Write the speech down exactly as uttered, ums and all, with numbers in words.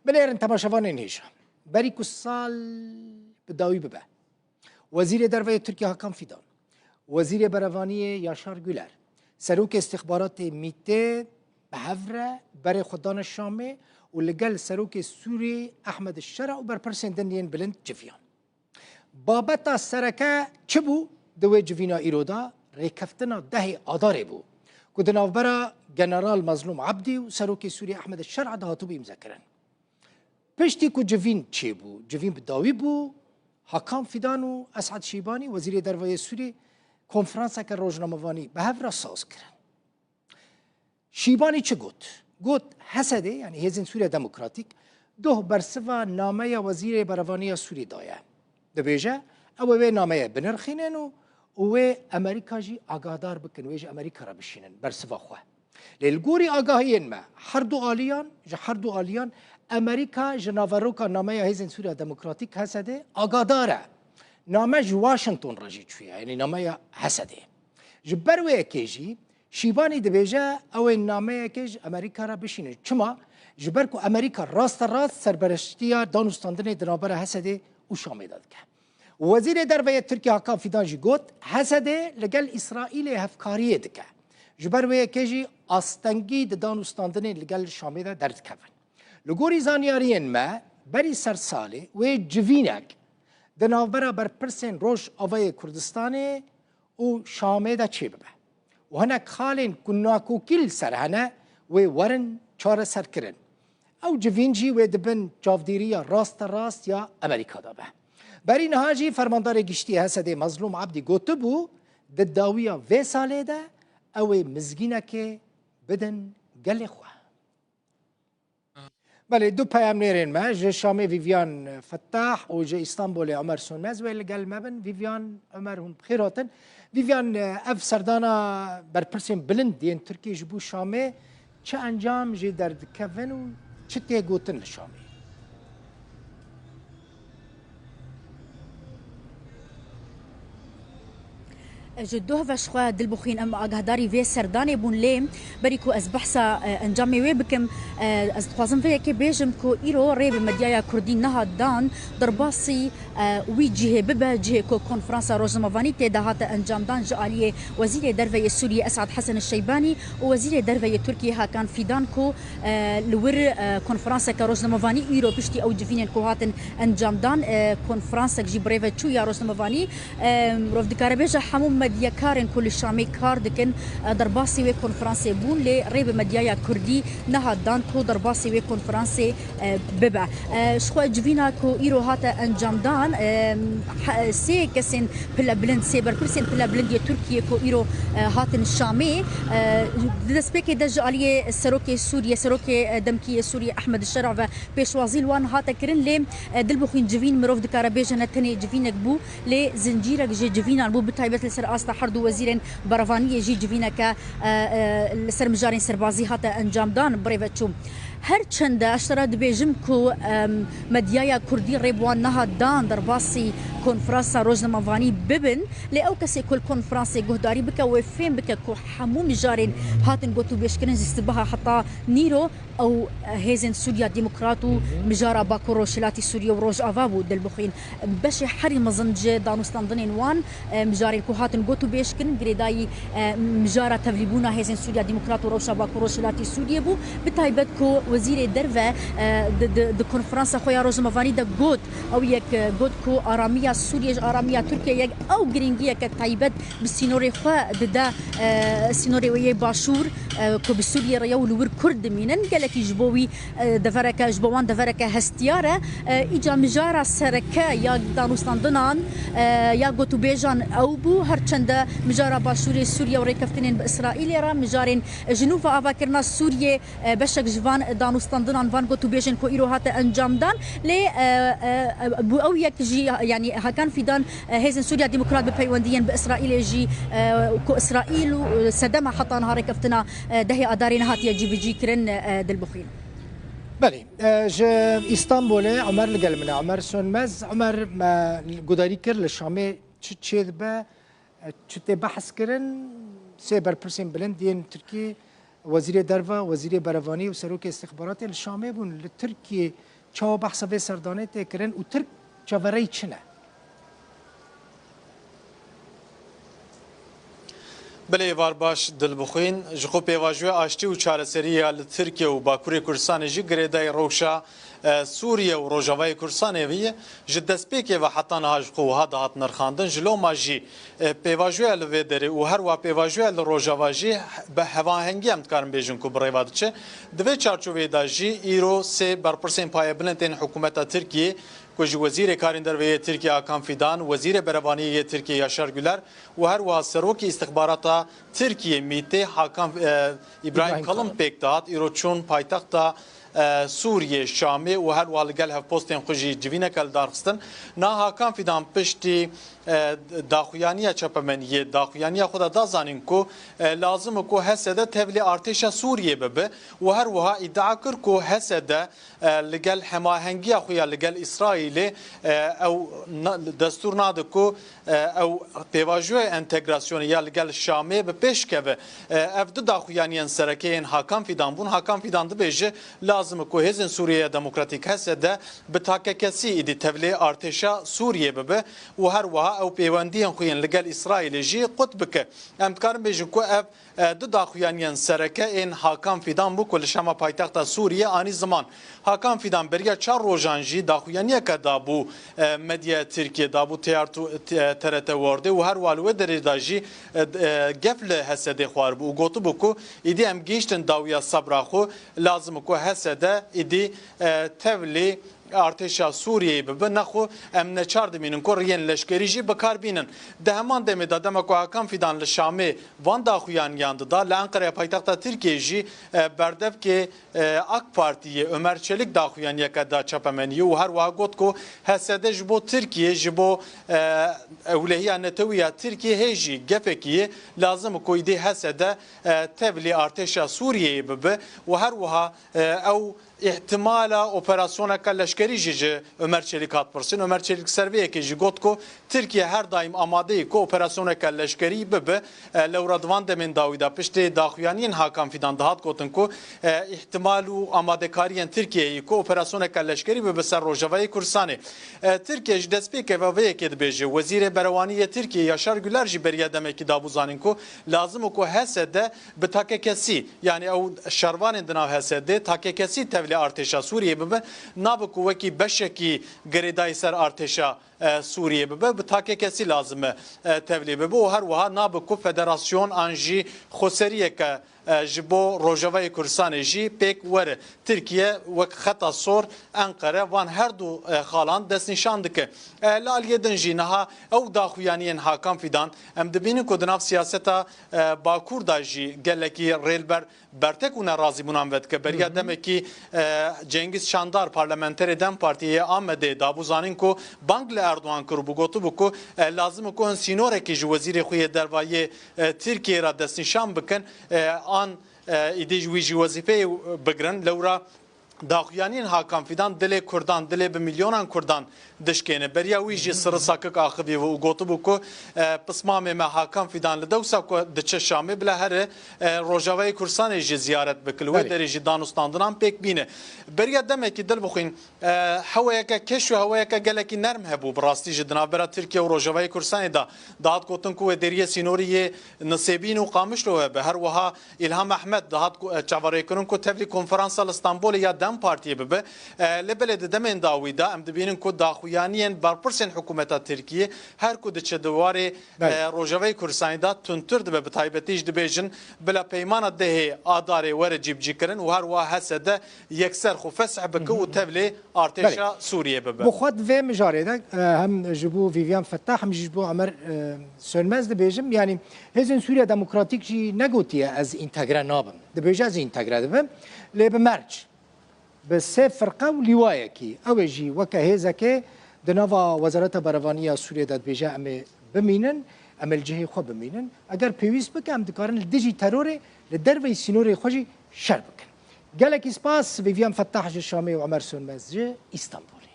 Binêrin temaşevanên hêja. Berî ku sal bi dawî bibe, Wezîrê Derve yê Tirkiye Hakan Fidan, Wezîrê Berevaniyê Yaşar Güler, Serokê Îstixbaratê MÎT'ê bi hev re berê xwe dane Şamê û li gel Serokê Sûrî Ehmed Şera û berpirsên din yên bilind civiyan. Babeta sereke çi bû? Di wê civîna îro de rêkeftina dehê Adarê bû ku di navbera General Mazlûm Ebdî û Serokê Sûrî Ehmed Şera de hatibû îmzekirin. Piştî ku civîn çêbû, civîn bi dawî bû, Hakan Fidan û Esad Şîbanî, Wezîrê Derve yê Sûrî, konferanseke rojnamevanî bi hev re saz kirin. Şîbanî çi got? Got, H S D, yanî Hêzên Sûriya Demokratîk, doh bersiva nameya Wezîrê Berevaniya Sûrî daye. Dibêje, ew ê wê nameyê binirxînin û, û wê Amerîka jî agahdar bikin, wê ji Amerîka re bişînin bersiva xwe. Lê li gorî agahiyên me, her du aliyan, ji her du aliyan Amerîka ji naveroka nameya Hêzên Sûriya Demokratîk, H S D, agahdar e. Name ji Washington re jî çûye, yanî nameya H S D. Ji ber wê yekê jî Şîbanî dibêje, ew ê nameyekê ji Amerîka re bişînin. Çima? Ji ber ku Amerîka raste rast serbereştiya danûstandinê di navbera H S D û Şamê de dike. Wezîrê Derve yê Tirkiye Hakan Fidan jî got, H S D li gel Îsraîlê hevkariyê dike. Ji ber wê yekê jî astengî di danûstandinên li gel Şamê de derdikevin. Li gorî zanyariyên me, berî ser salê wê civînek di navbera berpirsên Rojavayê Kurdistanê û Şamê de çêbibe û hinek xalên ku nakokî li ser hene wê werin çareserkirin. Ew civîn jî wê di bin çavdêriya rasterast ya Amerîka de be. Berî niha jî Fermandarê Giştî H S D Mazlûm Ebdî gotibû, di dawiya vê salê de ew ê mizgînekê bidin gelê xwe. Belê, du peyamnêrên me ji Şamê Vîvyan Fettah û ji Îstanbulê Omer Sönmez wê li gel me bin. Vîvyan, Omer, hûn bi xêr hatin. Vîvyan, ev serdana berpirsên bilind yên Tirkiyê ji bo Şamê çi encam jê derdikevin û çi tê gotin li Şamê? Ji doh ve ji xwe Dilbixwîn, em agahdarî vê serdanê bûn, lê berî ku ez behsa, e, encamê wê bikim, e, ez dixwazim vê yekê bêjim ku îro rê bi medyaya kurdî nehat dan derbasî, e, wî cihê bibe, cihê ku konferansa rojnamevanî tê de hate encamdan ji aliyê Wezîrê Derve yê Sûriyê Esad Hesen Şeybanî û Wezîrê Derve yê Tirkiyê Hakan Fidan ku, e, li wir, e, konferanseke rojnamevanî îro piştî ew civînên ku hatin encamdan, e, konferansek jî bi rê ve çû ya rojnamevanî. E, mirov dikare bêje hemû medyakarên ku li Şamê kar dikin, e, derbasî wê konferansê bûn, lê rê bi medyaya kurdî nehat dan ku derbasî wê konferansê, e, bibe. E, ji xwe civîna ku îro hate encamdan, e, he-, sê kesên pilebilind, sê berpirsên pilebilind yê Tirkiyê ku îro, e, hatin Şamê, e, di destpêkê de ji aliyê Serokê Sûriyê, Serokê, e, demkî yê Sûriyê Ehmed Şera ve pêşwazî li wan hate kirin, lê, e, Dilbixwîn, civîn mirov dikare bêje ne tenê civînek bû, lê zincîrek ji civînan bû, bi taybet li ser asta her du wezîrên berevaniyê jî civîneke, e, e, li ser mijarên serbazî hate encamdan, bi rê ve çû. Her çende ez ji te re dibêjim ku, em, medyaya kurdî rê bi wan nehat dan derbasî konferansa rojnamevanî bibin, lê ew kesê ku li konferansê guhdarî bike wê fêm bike ku hemû mijarên hatin gotûbêjkirin ji sibeha heta nîro ew, e, hêzên Sûriya Demokrat û Hı hı. mijara Bakur Rojhilatî Sûriye û Rojava bû, Dilbixwîn. Beşê herî mezin ji danûstandinên wan, e, mijarên ku hatin gotûbêjkirin, girêdayî, e, mijara tevlîbûna hêzên Sûriya Demokrat û rewşa Bakur Rojhilatî Sûriye bû. Bi taybet ku Wezîrê Derve, e, di, di, di konferansa xwe ya rojnamevanî de got, ew yek, e, got ku aramiya Sûriye ji aramiya Tirkiye yek ew girîngiyeke taybet bi sînorê xwe dide, e, sînorê wê yê başûr, e, ku bi Sûriyê re ye û li wir Kurd dimînin, gelekî ji bo wî, e, devereke, ji bo wan devereke hestiyar e. E, îca mijara sereke ya danûstandinan, e, ya gotûbêjan ew bû, her çende mijara başûrê Sûriye û rêkeftinên bi Îsraîlê re, mijarên ji nû ve avakirina Sûriyê, e, beşek ji van danûstandinan, van gotûbêjên ku îro hate encamdan, lê, e, e, bû ew yek jî, yanî Hakan Fidan, e, hêzên Sûriya Demokrat bi peywendiyên bi Îsraîlê jî, e, ku Îsraîl û, e, sedema heta niha rêkeftina, e, dehê Adarê nehatiye cîbicî kirin, e, Dilbixwîn. Belê, e, ji Îstanbulê Omer li gel min e. Omer Sönmez. Omer, me gudarî kir li Şamê çi çêdibe, e, çi tê behs kirin, sê berpirsên bilind yên Tirkî Wezîrê Derve, Wezîrê Berevanî û Serokê Îstixbaratê li Şamê bûn. Li Tirkiyê çawa behsa vê serdanê tê kirin û Tirk çavereyî çi ne? Belê, êvar baş Dilbixwîn. Ji xwe pêvajoya aştî û çareserî ya li Tirkiye û Bakurê Kurdistanê jî girêdayî rewşa, e, Sûriye û Rojavayê Kurdistanê ye. Ji destpêkê ve heta niha ji xwe wiha dihat nirxandin. Ji loma jî, e, pêvajoya li vê derê û her wiha pêvajoya li Rojava jî bi hevahengî em dikarin bêjin ku bi rêva diçe. Di vê çarçoveyê de jî îro sê berpirsên payebilind ên hikûmeta Tirkiyê, ku ji Wezîrê Karên Derve yê Tirkiyê Hakan Fidan, Wezîrê Berevaniyê yê Tirkiyê Yaşar Güler û her wiha Serokê Îstixbarata Tirkiyê, MÎT'ê, Hakan, e, Îbrahîm Kalin pêk dihat, îro çûn paytexta, e, Sûriyê, Şamê û her wiha li gel hevpostên xwe jî civîneke li dar xistin. Niha Hakan Fidan piştî, e, daxuyaniya çapemeniyê, daxuyaniya xwe de da zanîn ku, e, lazim e ku H S D tevlî artêşa Sûriyê bibe û her wiha îdia kir ku H S D, e, li gel hemahengiya xwe ya li gel Îsraîlê, e, ew na-, destûr nade ku, e, ew pêvajoya entegrasyonê ya li gel Şamê bi pêş keve. E, ev du daxuyaniyên sereke yên Hakan Fidan bûn. Hakan Fidan dibêje, lazim e ku Hêzên Sûriyeya Demokratîk, H S D, bi takekesî îdî tevlê artêşa Sûriyê bibe û her wiha ew pêwendiyên xwe yên li gel Îsraîlê jî qut bike. Em dikarin bêjin ku ev, e, du daxuyaniyên sereke ên Hakan Fidan bû ku li Şama paytexta Sûriyê anî ziman. Hakan Fidan beriya çar rojan jî daxuyaniyeke dabû, e, medyaya Tirkiyê, dabû T R T, e, T R T Worldê û her wiha li wê derê de jî, e, e, gef li H S D'ê xwaribû û gotibû ku îdî em gihîştin dawiya sebra xwe, lazim e ku H S D îdî, e, tevlî artêşa Sûriyeyê bibe, nexwe em neçar dimînin ku riyên leşkerî jî bi kar bînin. Di heman demê de, dema ku Hakan Fidan li Şamê van daxuyaniyan dida, li Enqereyê paytexta Tirkiyê jî, e, berdevkê, e, AK Partiyê Ömer Çelik daxuyaniyeke da çapemeniyê û her wiha got ku H S D ji bo Tirkiyê, ji bo, e, ewlehiya netewî ya Tirkiyê hê jî gefekî ye, lazim e ku îdî H S D, e, tevlî artêşa Sûriyeyê bibe û her wiha, e, ew îhtimala operasyoneke leşkerî jî ji Ömer Çelik hat pirsîn. Ömer Çelik ser vê yekê jî got ku Tirkiye her daîm amade ye ku operasyoneke leşkerî bibe. E, lewra di van demên dawî de piştê daxuyaniyên Hakan Fidan dihat gotin ku, e, îhtimal û amadekariyên Tirkiyeyê ku operasyoneke leşkerî bibe ser Rojavayê Kurdistanê. E, Tirkiye ji destpêkê ve vê yekê dibêje. Wezîrê Berewanî yê Tirkiyê Yaşar Güler jî beriya demekî dabû zanîn ku lazim e ku H S D bi takekesî, yanî ew şervanên di nav H S D'ê takekesî tevlî artêşa Sûriyê bibin, nabe ku wekî beşekî girêdayî ser artêşa, e, Sûriyê bibe, bi takekesî lazim e, e, tevlî bibe û her wiha nabe ku federasyon an jî xweseriyeke, e, ji bo Rojavayê Kurdistanê jî pêk were. Tirkiye wek xeta sor, Enqere van her du, e, xalan destnîşan dike. E, li aliyê din jî niha ew daxuyaniyên Hakan Fidan, em dibînin ku di nav siyaseta, e, Bakur de jî gelekî rêlber bertek û nerazîbûnan vedike. Beriya demekî, e, Cengiz Çandar, parlamenterê dem Partiyê yê Amedê, dabû zanîn ku bang li Erdogan kiribû, gotibû ku, e, lazim e ku hin sînorekî ji wezîrê xwe yê derva yê, e, Tirkiyeyê re destnîşan bikin, e, an, e, îdî wî jî wezîfeyê bigirin. Lewra daxuyaniyên Hakan Fidan dilê Kurdan, dilê bi milyonan Kurdan dişkêne. Beriya wî jî Sirri Sakik axivî û gotibû ku, e, pismamê me Hakan Fidan li dewsa ku diçe Şamê bila here, e, Rojavayê Kurdistanê jî ziyaret bike. Li wê Belê. derê jî danûstandinan pêk bîne. Beriya demekî Dilbixwîn, e, hewayeke keş û hewayeke gelekî nerm hebû. Bi rastî jî di navbera Tirkiye û Rojavayê Kurdistanê de dihat gotin ku wê deriyê sînorî yê Nisêbîn û Qamişlo hebe. Her wiha Îlham Ehmed dihat ku, e, çaverêkirin ku tevlî konferansa li Stenbolê ya dem Partiyê bibe. E, lê belê di demên dawî de em dibînin ku daxuyaniyên berpirsên hikûmeta Tirkiyê her ku diçe di warê, Belê. e, Rojavayê Kurdistanê de tundtir dibe, bi taybetî jî dibêjin bila peymana dehê Adarê were cîbicîkirin û her wiha H S D yekser xwe fesih bike û tevlê artêşa Belê. Sûriyê bibe. Bi xwe di vê mijarê de, e, hem ji bo Vivian Fettah hem jî ji bo Emer, e, Sönmez dibêjim, yanî Hêzên Sûriya Demokratîk jî negotiye ez întegre nabim. Dibêje ez întegre dibim, lê bi merc, bi sê firqe û lîwayekî. Ew ê jî weke hêzekê di nava Wezareta Berevanî ya Sûriyê de dibêje em ê bimînin, em ê li cihê xwe bimînin. Eger pêwîst bike, em dikarin li dijî terorê li derveyî sînorê xwe jî şer bikin. Gelekî spas, Vivian Fettah ji Şamê û Emer Sönmez ji Îstanbulê.